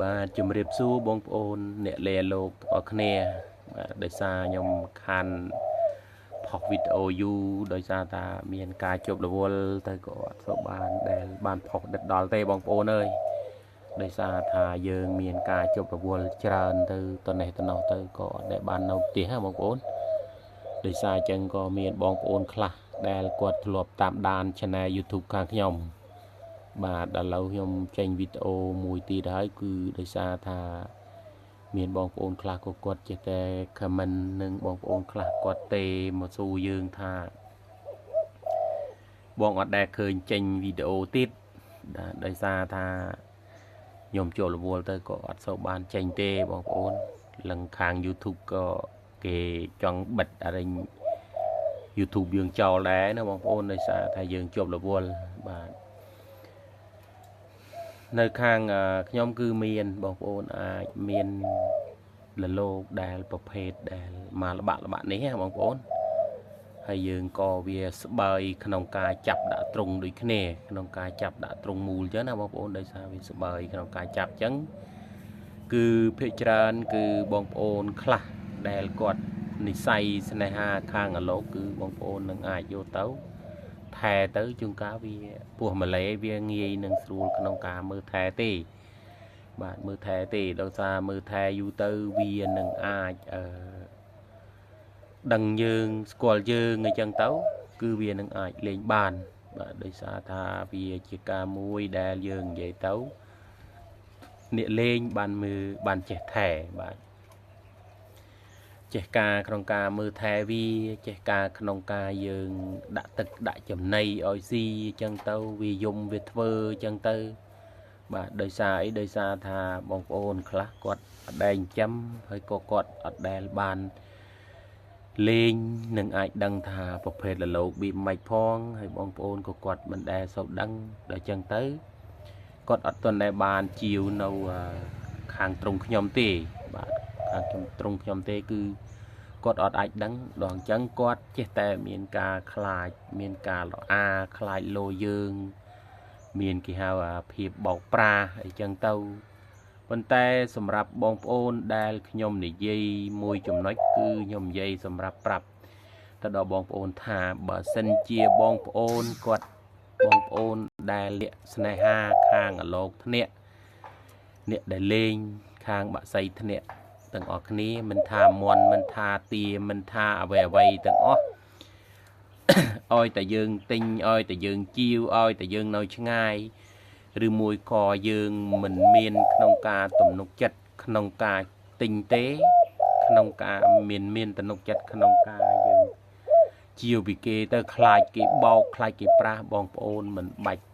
បាទជំរាបសួរបងប្អូនអ្នកលេលោកទាំងអស់គ្នាបាទដោយសារខ្ញុំខានផុសវីដេអូយូរដោយសារតាមានការជប់រវល់ទៅក៏អត់សូវបានដែលបានផុសដិតដល់ទេបងប្អូនអើយដោយសារថាយើងមានការជប់រវល់ច្រើនទៅតនេះតនោះទៅក៏អត់ដែលបាននៅផ្ទះហ៎បងប្អូនដោយសារអញ្ចឹងក៏មានបងប្អូនខ្លះដែលគាត់ធ្លាប់តាមដាន Channel YouTube ខាងខ្ញុំបាទដល់ឡូវខ្ញុំចេញវីដេអូមួយទៀតហើយគឺដោយសារថាមានបងប្អូនខ្លះក៏គាត់ចេះតែ comment និងបងប្អូនខ្លះគាត់ទេមកសួរយើងថាបងអត់ដែលឃើញចេញវីដេអូទៀតដោយសារថាខ្ញុំចូលរវល់ទៅក៏អត់សូវបានចេញទេបងប្អូនលឹងខាង YouTube ក៏គេចង់បិទអរិញ YouTube យើងចោលដែរណាបងប្អូនដោយសារថាយើងជាប់រវល់បាទនៅខាងខ្ញុំគឺមានបងប្អូនអាចមានលលោកដែលប្រភេទដែលមកលបាក់លបាក់នេះណាបងប្អូនហើយយើងក៏វាស្បើយក្នុងការចាប់ដាក់ទ្រុងដូចគ្នាក្នុងការចាប់ដាក់ទ្រុងមូលអញ្ចឹងណាបងប្អូនដោយសារវាស្បើយក្នុងការចាប់អញ្ចឹងគឺភាគច្រើនគឺបងប្អូនខ្លះដែលគាត់និស័យស្នេហាខាងអាលោកគឺបងប្អូននឹងអាចយកទៅថែទៅជួនកាលវាពោះម៉ាឡេវាងាយនឹងស្រួលក្នុងការមើលថែទេបាទមើលថែទេដោយសារមើលថែយូរទៅវានឹងអាចអឺដឹងយើងស្គាល់យើងអញ្ចឹងទៅគឺវានឹងអាចលេងបានបាទដោយសារថាវាជាការមួយដែលយើងនិយាយទៅអ្នកលេងបានមើលបានចេះថែបាទចេះការក្នុងការមើលថែវាចេះការក្នុងការយើងដាក់ទឹកដាក់ចំណីឲ្យស៊ីអញ្ចឹងទៅវាយំវាធ្វើអញ្ចឹងទៅបាទដោយសារអីដោយសារថាបងប្អូនខ្លះគាត់អត់ដែលចិញ្ចឹមហើយក៏គាត់អត់ដែលបានលេងនឹងអាចដឹងថាប្រភេទលលោកបៀបមិនផងហើយបងប្អូនក៏គាត់មិនដែលសូវដឹងដល់អញ្ចឹងទៅគាត់អត់ទាន់ដែលបានជាវនៅខាងត្រង់ខ្ញុំទេបាទខាងខ្ញុំត្រង់ខ្ញុំទេគឺគាត់អត់អាចដឹងដល់អញ្ចឹងគាត់ចេះតែមានការខ្លាចមានការរអាខ្លាចលោយើងមានគេហៅអាភាពបោកប្រាស់អីចឹងទៅប៉ុន្តែសម្រាប់បងប្អូនដែលខ្ញុំនិយាយមួយចំណុចគឺខ្ញុំនិយាយសម្រាប់ប្រាប់ទៅដល់បងប្អូនថាបើសិនជាបងប្អូនគាត់បងប្អូនដែលលាក់ស្នេហាខាងអលោកធ្នាក់អ្នកដែលលេងខាងបាក់សីធ្នាក់ទាំងអស់គ្នាមិនថាមន់មិនថាទាមិនថាអ្វីអ្វីទាំងអស់ឲ្យតែយើងទិញឲ្យតែយើងជាវឲ្យតែយើងនៅឆ្ងាយឬមួយក៏យើងមិនមានក្នុងការទំនុកចិត្តក្នុងការទិញទេក្នុងការមានទំនុកចិត្តក្នុងការយើងជាវពីគេទៅខ្លាចគេបោកខ្លាចគេប្រាស់បងប្អូនមិនបាច់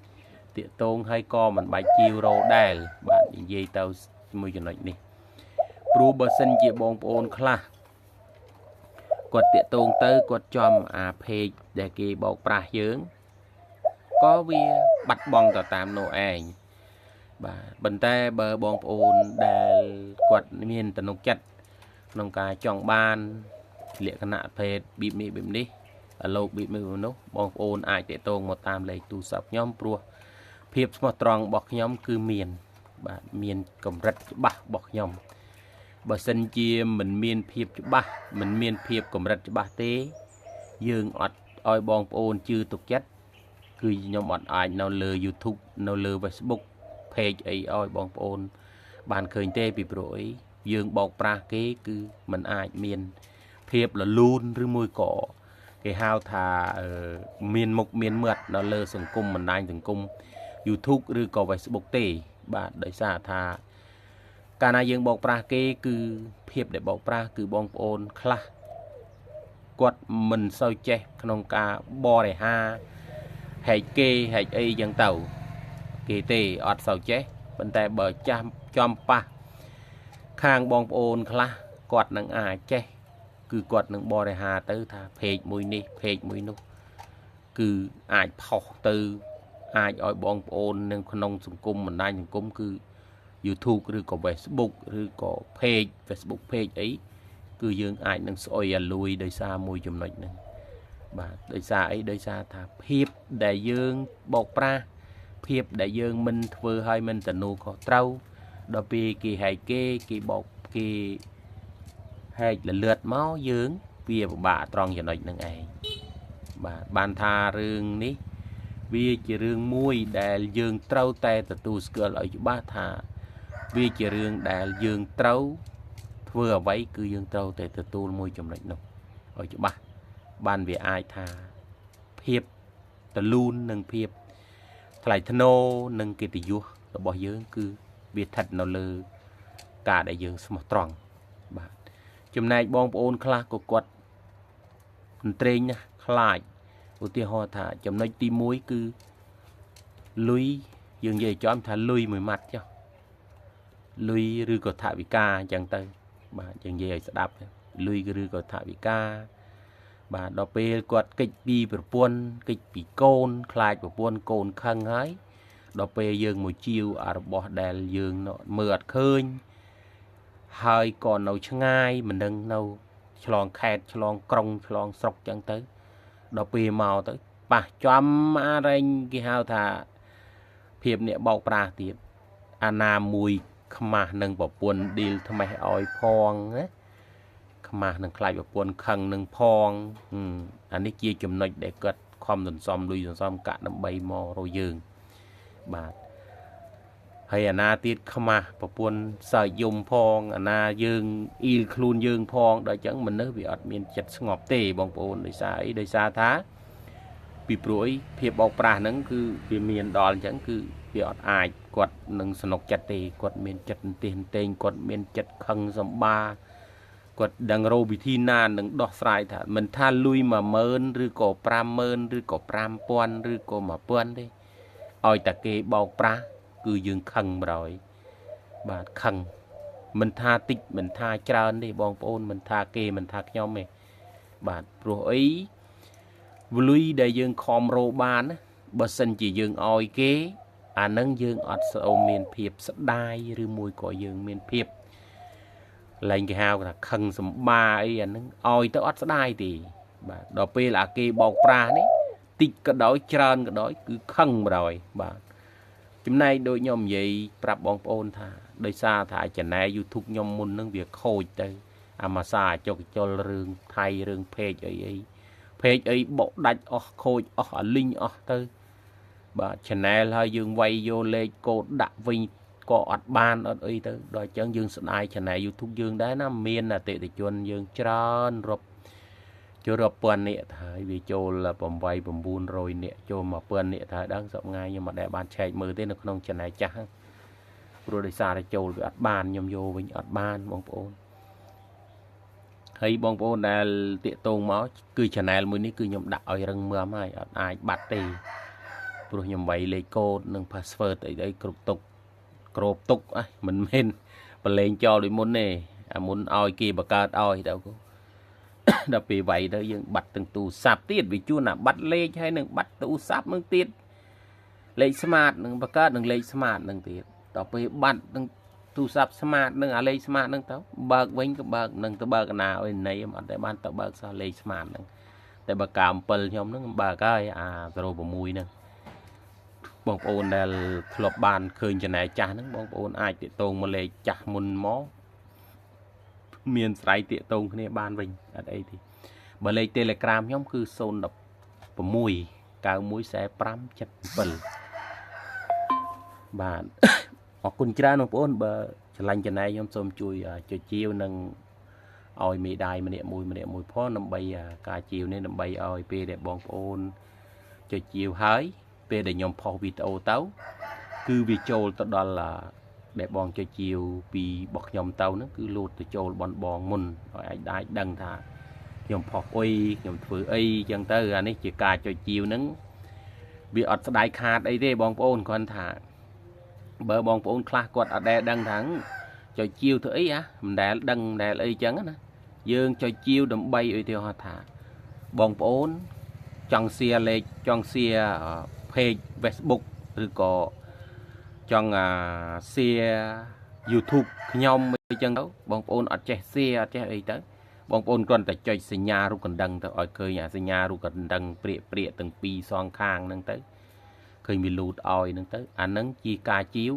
តាកតងហើយក៏មិនបាច់ជាវរោដែលបាទនិយាយទៅមួយចំណុចនេះព្រោះបើសិនជាបងប្អូនខ្លះគាត់តាកតងទៅគាត់ចំអាเพจដែលគេបោកប្រាស់យើងក៏វាបាត់បង់ទៅតាមនោះឯងបាទប៉ុន្តែបើបងប្អូនដែលគាត់មានទំនុកចិត្តក្នុងការចង់បានលក្ខណៈភេទបៀបនេះបៀបនេះលោកបៀបនេះនោះបងប្អូនអាចតាកតងមកតាមលេខទូរស័ព្ទខ្ញុំព្រោះភាពស្មោះត្រង់របស់ខ្ញុំគឺមានបាទមានកម្រិតច្បាស់របស់ខ្ញុំបើសិនជាមិនមានភាពច្បាស់មិនមានភាពកម្រិតច្បាស់ទេយើងអត់ឲ្យបងប្អូនជឿទុកចិត្តគឺខ្ញុំអត់អាចនៅលើ YouTube នៅលើ Facebook page អីឲ្យបងប្អូនបានឃើញទេពីព្រោះអីយើងបោកប្រាស់គេគឺมันអាចមានភាពលលូនឬមួយក៏គេហៅថាមានមុខមានមាត់នៅលើសង្គមបណ្ដាញសង្គម YouTube ឬក៏ Facebook ទេបាទដោយសារថាកាលណាយើងបោកប្រាស់គេគឺភាពដែលបោកប្រាស់គឺបងប្អូនខ្លះគាត់មិនសូវចេះក្នុងការបរិហារហែកគេហែកអីចឹងទៅគេទេអត់សូវចេះប៉ុន្តែបើចាស់ចំប៉ះខាងបងប្អូនខ្លះគាត់នឹងអាចចេះគឺគាត់នឹងបរិហារទៅថាเพจមួយនេះเพจមួយនោះគឺអាចផុសទៅអាចឲ្យបងប្អូននៅក្នុងសង្គមបណ្ដាញសង្គមគឺ YouTube ឬក៏ Facebook ឬក៏ page Facebook page អីគឺយើងអាចនឹងស្អុយអាលួយដោយសារមួយចំណុចហ្នឹងបាទដោយសារអីដោយសារថាភាពដែលយើងបោកប្រាស់ភាពដែលយើងមិនធ្វើឲ្យមិនទំនួលខុសត្រូវ ដល់ពេលគេហែកគេបោកគេហែកលលឿតមកយើងវាពិបាកត្រង់ចំណុចហ្នឹងឯងបាទបានថារឿងនេះវាជារឿងមួយដែលយើងត្រូវតែទទួលស្គាល់ឲ្យច្បាស់ថាវាជារឿងដែលយើងត្រូវធ្វើអ្វីគឺយើងត្រូវតែទទួលមួយចំណុចនោះឲ្យច្បាស់បានវាអាចថាភាពទលូននិងភាពថ្លៃថ្នូរនិងកិត្តិយសរបស់យើងគឺវាស្ថិតនៅលើការដែលយើងស្មោះត្រង់បាទចំណែកបងប្អូនខ្លះក៏គាត់ត្រេងណាស់ខ្លាចឧទាហរណ៍ថាចំណុចទី1គឺលុយយើងនិយាយចំថាលុយមួយម៉ាត់ចុះលុយឬក៏ថវិកាអញ្ចឹងទៅបាទយើងនិយាយឲ្យស្ដាប់លុយឬក៏ថវិកាបាទដល់ពេលគាត់កិច្ចពីប្រពន្ធកិច្ចពីកូនខ្លាចប្រពន្ធកូនខឹងហើយដល់ពេលយើងមកជាវអារបស់ដែលយើងមើលអត់ឃើញហើយក៏នៅឆ្ងាយមិនដឹងនៅឆ្លងខេត្តឆ្លងក្រុងឆ្លងស្រុកចឹងទៅដល់ពេលមកទៅប៉ះចំអារែងគេហៅថាភាពអ្នកបោកប្រាស់ទៀតអាណាមួយខ្មាស់នឹងប្រពន្ធឌីលថ្មេះឲ្យផងណាខ្មាស់នឹងខ្លាចប្រពន្ធខឹងនឹងផងអានេះជាចំណុចដែលគាត់ខំសន្សំលុយសន្សំកាក់ដើម្បីមករកយើងបាទហើយអាណាទៀតខ្មាស់ប្រពន្ធសើចយំផងអាណាយើងអ៊ីលខ្លួនយើងផងដល់អញ្ចឹងមនុស្សវាអត់មានចិត្តស្ងប់ទេបងប្អូនដោយសារអីដោយសារថាពីព្រោះអីភាពបោកប្រាស់ហ្នឹងគឺវាមានដល់អញ្ចឹងគឺវាអត់អាចគាត់នឹងសនុកចិត្តទេគាត់មានចិត្តន្ទះន្ទែងគាត់មានចិត្តខឹងសម្បាគាត់ដឹងរកវិធីណានឹងដោះស្រាយថាមិនថាលុយ10000ឬក៏50000ឬក៏5000ឬក៏1000ទេឲ្យតែគេបោកប្រាស់គឺយើងខឹងបណ្ដោយបាទខឹងមិនថាតិចមិនថាច្រើនទេបងប្អូនមិនថាគេមិនថាខ្ញុំទេបាទព្រោះអីលុយដែលយើងខំរកបានណាបើសិនជាយើងឲ្យគេអានឹងយើងអត់សូវមានភាពស្ដាយឬមួយក៏យើងមានភាពលែងគេហៅថាខឹងសម្បាអីអានឹងឲ្យទៅអត់ស្ដាយទេបាទដល់ពេលអាគេបោកប្រាស់នេះតិចក៏ដោយច្រើនក៏ដោយគឺខឹងបណ្ដោយបាទចំណែកដូចខ្ញុំនិយាយប្រាប់បងប្អូនថាដោយសារថា channel YouTube ខ្ញុំមុននឹងវាខូចទៅអាម៉ាសាចុកចុលរឿងថៃរឿង page អីអី page អីបកដាច់អស់ខូចអស់អាលីងអស់ទៅបាទ channel ហើយយើងវាយយកលេខកូដដាក់វិញក៏អត់បានអត់អីទៅដល់អញ្ចឹងយើងស្ដាយ channel YouTube យើងដែរណាមានអតិថិជនយើងច្រើនរាប់ចូលរាប់ពាន់នាក់ទៅហើយវាចូល8 900នាក់ចូល1000នាក់ទៅដឹងសប្ងាយខ្ញុំអត់ដែលបានឆែកមើលទេនៅក្នុង channel ចាស់ព្រោះដោយសារតែចូលវាអត់បានខ្ញុំយកវិញអត់បានបងប្អូនហើយបងប្អូនដែលតាកតងមកគឺ channel មួយនេះគឺខ្ញុំដាក់ឲ្យរឹងមាំហើយអត់អាចបាត់ទេព្រោះខ្ញុំវាយលេខកូដនិង password អីអីគ្រប់ទុកក្របទុកអះមិនមែនប្រឡែងចោលដូចមុនទេអាមុនឲ្យគេបង្កើតឲ្យទៅដល់ពេលវាយទៅយើងបាត់ទាំងទូរស័ព្ទទៀតវាជួនអាបាត់លេខហើយនឹងបាត់ទូរស័ព្ទនឹងទៀតលេខ smart នឹងបង្កើតនឹងលេខ smart នឹងទៀតដល់ពេលបាត់នឹងទូរស័ព្ទ smart នឹងអាលេខ smart នឹងទៅបើកវិញក៏បើកនឹងទៅបើកណាអុយណីអត់តែបានទៅបើកសោះលេខ smart នឹងតែបើកា7ខ្ញុំនឹងបើកហើយអា06ហ្នឹងបងប្អូនដែលធ្លាប់បានឃើញចំណែកចាស់ហ្នឹងបងប្អូនអាចតាកតងមកលេខចាស់មុនមកមានស្រ័យតាកតងគ្នាបានវិញអត់អីទេបើលេខ Telegram ខ្ញុំគឺ016 9145 77បាទអរគុណច្រើនបងប្អូនបើឆ្លាញ់ចំណែកខ្ញុំសូមជួយចុចជាវនិងឲ្យមេដាយម្នាក់មួយម្នាក់មួយផងដើម្បីការជាវនេះដើម្បីឲ្យពេលដែលបងប្អូនចុចជាវហើយពេលដែលខ្ញុំផុសវីដេអូទៅគឺវាចូលទៅដល់ដែលបងចុចជាវពីរបស់ខ្ញុំទៅហ្នឹងគឺលោតទៅចូលបនបងមុនឲ្យអាចដឹងថាខ្ញុំផុសអុយខ្ញុំធ្វើអីចឹងទៅអានេះជាការចុចជាវហ្នឹងវាអត់ស្ដាយខាតអីទេបងប្អូនគ្រាន់ថាបើបងប្អូនខ្លះគាត់អត់ដែលដឹងថាចុចជាវធ្វើអីហ៎មិនដែលដឹងមិនដែលអីចឹងណាយើងចុចជាវដើម្បីឧទាហរណ៍ថាបងប្អូនចង់ share លេខចង់ share page Facebook ឬក៏ចង់ share YouTube ខ្ញុំអីចឹងទៅបងប្អូនអត់ចេះ share អត់ចេះអីទៅបងប្អូនគ្រាន់តែចុចសញ្ញារូបកណ្ដឹងទៅឲ្យឃើញអាសញ្ញារូបកណ្ដឹងព្រាកព្រាកទាំងពីរសងខាងហ្នឹងទៅឃើញវាលូតឲ្យហ្នឹងទៅអាហ្នឹងជាការជាវ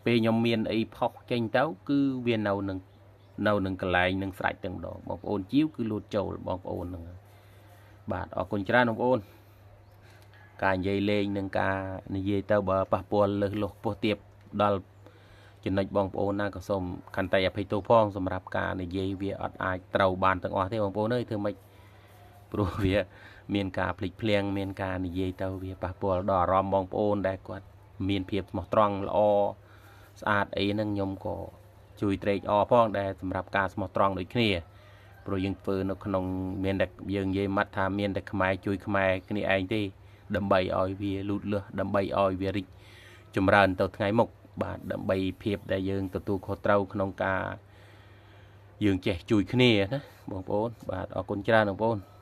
ពេលខ្ញុំមានអីផុសចេញទៅគឺវានៅនឹងកន្លែងនឹងស្រេចទាំងម្ដងបងប្អូនជីវគឺលូតចូលបងប្អូនហ្នឹងបាទអរគុណច្រើនបងប្អូនការនិយាយលេងនិងការនិយាយទៅបើប៉ះពាល់លើសលុះពោះទៀបដល់ចំណុចបងប្អូនណាក៏សូមខន្តីអភ័យទោសផងសម្រាប់ការនិយាយវាអត់អាចត្រូវបានទាំងអស់ទេបងប្អូនអើយធ្វើម៉េចព្រោះវាមានការភ្លេចភ្លាំងមានការនិយាយទៅវាប៉ះពាល់ដល់អារម្មណ៍បងប្អូនដែលគាត់មានភាពស្មោះត្រង់ល្អស្អាតអីហ្នឹងខ្ញុំក៏ជួយត្រេកអរផងដែលសម្រាប់ការស្មោះត្រង់ដូចគ្នាព្រោះយើងធ្វើនៅក្នុងមានតែយើងនិយាយម៉ាត់ថាមានតែខ្មែរជួយខ្មែរគ្នាឯងទេដើម្បីឲ្យវាលូតលាស់ដើម្បីឲ្យវារីកចម្រើនទៅថ្ងៃមុខបាទដើម្បីភាពដែលយើងទទួលខុសត្រូវក្នុងការយើងចេះជួយគ្នាណាបងប្អូនបាទអរគុណច្រើនបងប្អូន។